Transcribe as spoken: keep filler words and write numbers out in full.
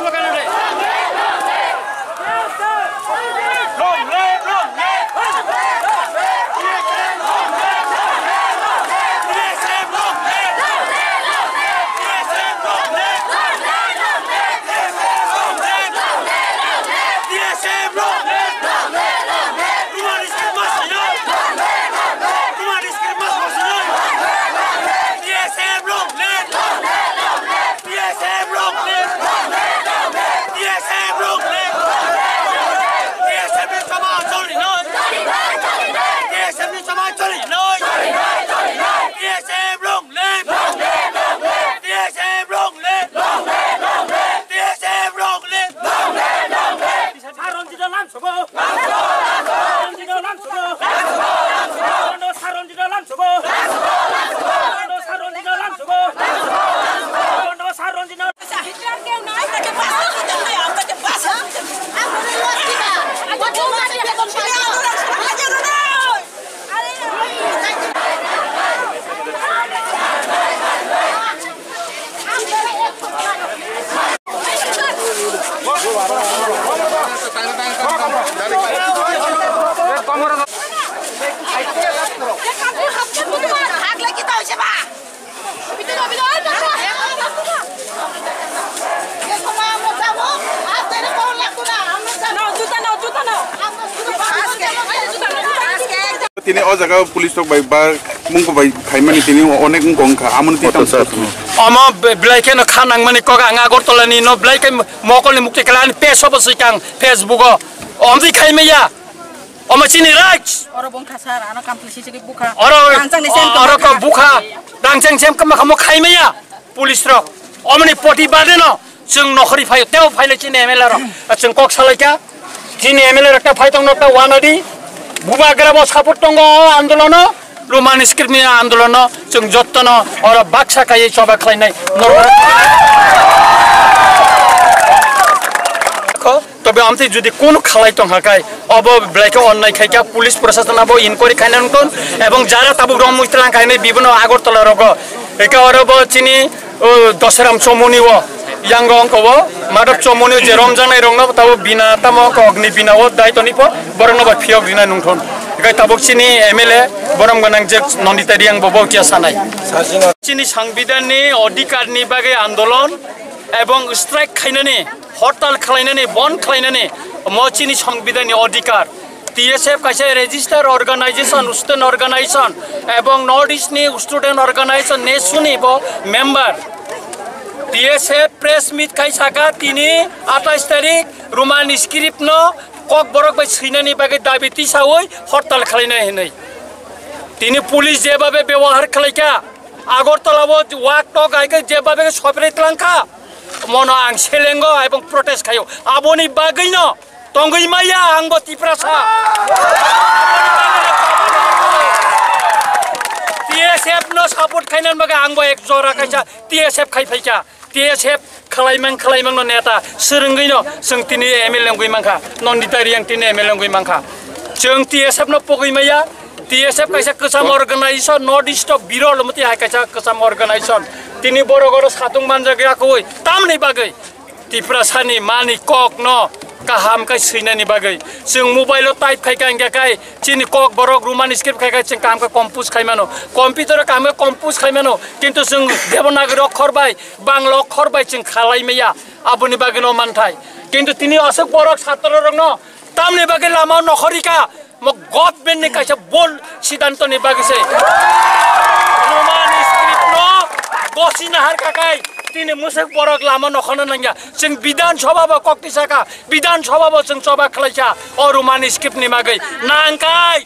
T S F long live! T S F long live! T S F long live! T S F ni chama choli noi! T S F ni chama choli noi! T S F long live! T S F long live! T S F long live! Saronjito lamsogo! Saronjito lamsogo! Saronjito lamsogo! Saronjito lamsogo! Saronjito lamsogo! Saronjito Tini o jaga police rok bai ba mungko bai khaimani tini onek wngkha, amoni twi tamo. Omo be-, belai kheno kha nangmani kok ang Agartala ni no belai khe mokol ni mukti kala ani page o bo swikang Facebook o. Omtwi khaimaya. Omo chini rights. Oro bongkha sir, ano kampli sisi bukha. Oro, Rangchang ni sem oro tongkha. Ko bukha. Rangchang sem kama kamo khaimaya. Police rok. Omoni poti bade no. Chwng nokhori phaio, teo phaile chini M L A rok. Chwng kok salaikha. Chini M L A rok ta phai tongno ta wanadi. Bubagra bo support tongo o andolono. Roman script ni andolono. Chwng jottono oro baksa kaiye choba khlainai. Norok. Ko, tobe amtwi jodi kono khalai tongkha kai, obo belai khe onnai khaikha, police prosason abo inquiry khaina nungton, ebong jara tabuk rong muitrang khainai bibono Agartala rogo. Eka oro bo chini, o, Dosaram Chomoni o, yango ongko o, Madhab Chomoni o je romjaknai rokno tabo bina tamo ongko ogni bina o dai toni po, borokno bo phiyok rina nungthon. Eka tabuk chini M L A borom gwnang je Nandita Reang bo bo kiya sanai. Chini Sangbidan ni odhikar ni bagwi andolon ebong strike khainani, hortal khlainani, bon khlainani, mo chini Sangbidan ni odhikar. T S F kaisa register organization, student organization, ebong North East ni student organization, nesu ni bo member. T S F press meet khai saka tini atais tarik Roman script no Kokborok bai swinani bagwi dabi tisawi hortal khlainai hinwi. Tini police jebabe bebohar khlaikha, Agartala o wak tok hai khe jebabe sopre tlangkha, mono ang selengo ebong protest khaio. Aboni bagwino tongwi maya ang bo Tiprasa. T S F no support khainani bagwi ang bo ek jora kaisa T S F khai phaikha. T S F khwlaimang khwlaimang no neta swrwngwi no chwng tini M L A wngwi mankha, Nandita Reang tini M L A wngwi mankha. Chwng T S F no pogwi maya, T S F kaisa kwcham organization, North East o birol mwtwi hai kaisa kwcham organization. Tini borok oro satung manjak ya koi, tamni bagwi Tiprasa ni mani kok no kaham khe swinani bagwi. Chwng mobile o type khai kha hingkha khai chini Kokborok Roman script khai kha chwng kaham khe compose khai mano. Computer o kaham khe compose khai mano. Kintu chwng Devanagari okhor bai Bangla okhor bai chwng khalai maya, aboni bagwi no manthai. Kintu tini aswk borok satro rokno tamni bagwi lama nokhorika, mo government ni kaisa bol siddhanto ni bagwi se. Roman script no gosi nahar kakai, tini musuk borok lama nokhorna nangya. Chwng Bidhan Sabha bo kok tisaka, Bidhan Sabha bo chwng choba khlaisa, o Roman script ni bagwi nangkai.